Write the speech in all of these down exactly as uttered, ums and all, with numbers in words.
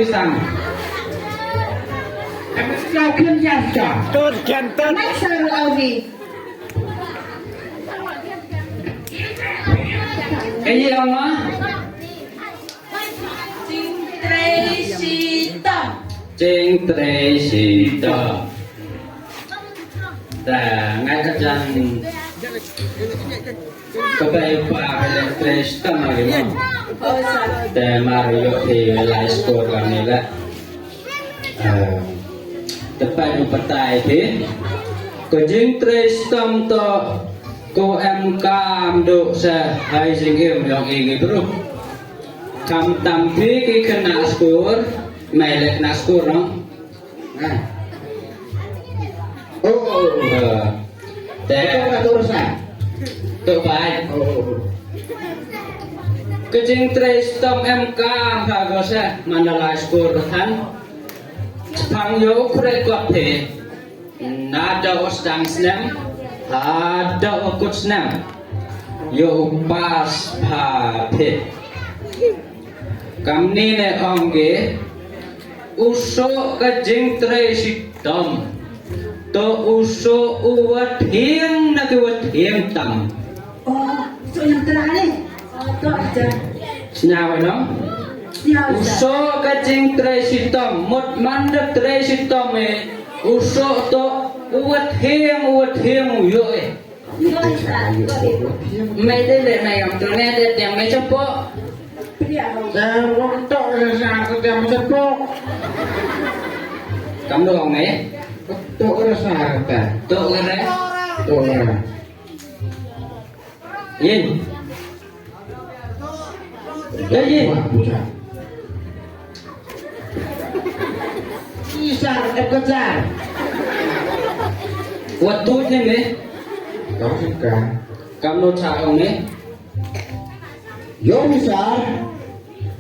Sang. Sa khun ja sa. Tut kan tut. Mai sa ru au vi. Ka yi ong ma? Jingtrei shitom. Jingtrei shitom. Ta ngai ka jang. Ka bai pa ka jang trei shitom lagi mo. Te mar ïoh phi lai score kam ni la. Te pa ju patai phi. Ka jingtrei shitom to ko em kam do sa hai jingim yong i ngi bru. Kam tam phi ki kena score, mai le kena score no. Oh, oh, oh. Te ka tu rasa. Tu bai. Oh, oh, oh. Ka jingtrei shitom em kam ha go sa mandala score than. Pang yo kure kot phi. Nada u sdang snem, hada u kut snem. Ïoh u pass pha phi. Kamni ne ong ki, u soh ka jingtrei shitom. To u soh u wa thiang na ki wa thiang tam. Oh, soh nang tra ne. Oh, to aja. Sñiaw no? Sñiaw. U soh ka jingtrei shitom, mut man da trei shitom e. U soh to, u wa thiang, u wa thiang u ïoh e. Mai de le mai ong to ne de de mai chapo. Em ong to ne sa ko de mai chapo. Kam do ong e. To ne sa ta. To ne. To ne. Yin. Yin. Isar e kejar. Wat tu ne. Kam sika. Kam no cha ong ne. Yo isar.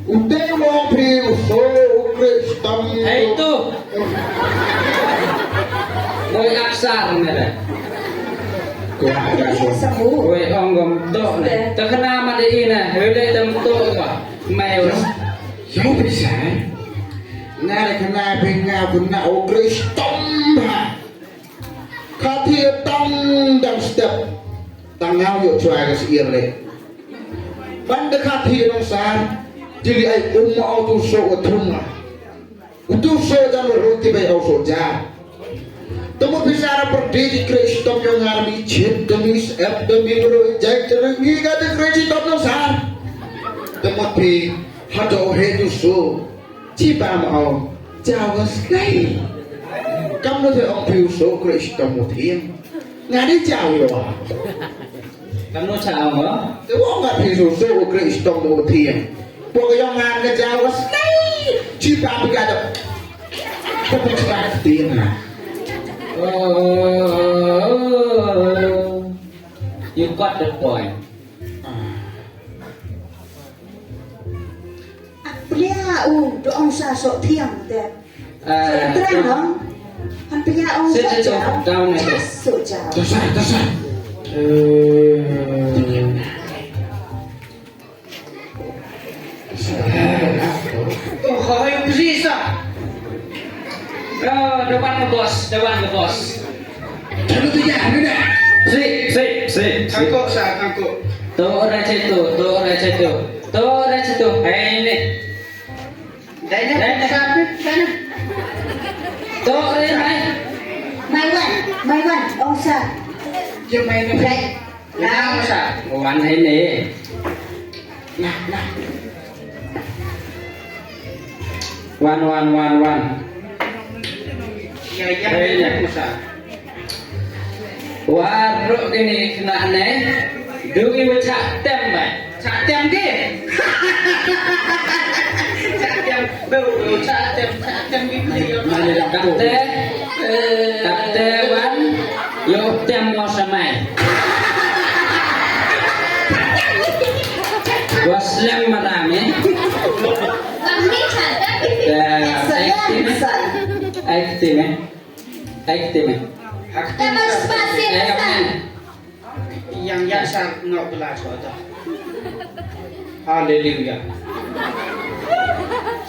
Ute wong phi u soh u Kristan. Hei tu. Woi aksar ne le. Ko ada so. Woi ong gom to ne. Te kena ma de ina. Woi le dem to ba. Mai woi. Yo bisa. Nga le kena binga guna u Kristan ba. Kati tang dang step. Tang ngau yo chwa ga sir le. Ban da kha thi nong sar, jili ai um au tu so wa thum nga. Utu so jan wa roti bai au so ja. Tumu pisara perdi di Kristom yong ngar mi chit demi sep demi ro jai terengi ga di Kristom nong sar. Tumu pi hado he tu so. Chi ba ma ong, jaw slei. Kam no te ong piu so Kristom mu thiang. Nga ni jaw yo. Kam no cha ong. Te ong nga piu so Kristom mu thiang. Pok yong nga nga jaw slei. Chi ba pi ka da. Tapi chi ba thiang na. Oh, you got the point. Plia u dong sa so thiang te. Terang dong. Han plia u so jao. Down it. So jao. Dosa, dosa. Oh, hoi, bisa. Oh, depan ke bos, depan ke bos. Sik, sik, sik, sik. Tangkuk sa, tangkuk. Tu ora situ, tu ora situ. Tu ora situ. Hai ni. Dai ni, dai ni. Sa ni, dai ni. Tu ora mai. Mai wan, mai wan. Ong sa. Jom mai ni. Dai. Nah, ong sa. Wan hai ni. Nah, nah. Wan, wan, wan, wan. Ya, ya, ya, ya, ya. Waroh kini kena ne. Dui wa chak tem bai. Chak tem ke? Chak tem. Bau, bau, chak tem, chak tem ke. Mana dah kata? Kata wan. Yo tem mo samai. Wa slem maram eh. Acting eh. Acting eh. Acting eh. Acting eh. Yang yang sa no bela so ta. Haleluya.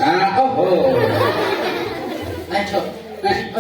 Ah, oh, oh.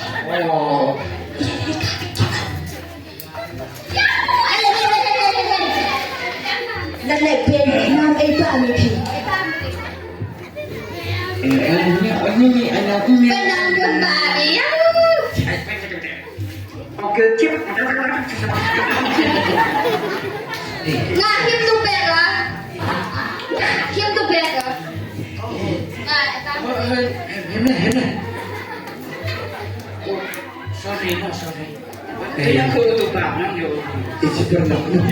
Oh. Lallai phi, nam ei ba ni phi. Eh, eh, ini, ini, ini, ini, ini. Benang kembali, ya. Oke, cip. Nga him tu bek ah. Him tu bek ah. Nga, eta. Oh, eh, eh, him, him. Oh, sorry, no, sorry. Kaya ko tu ba, no, yo. It's super, no, no.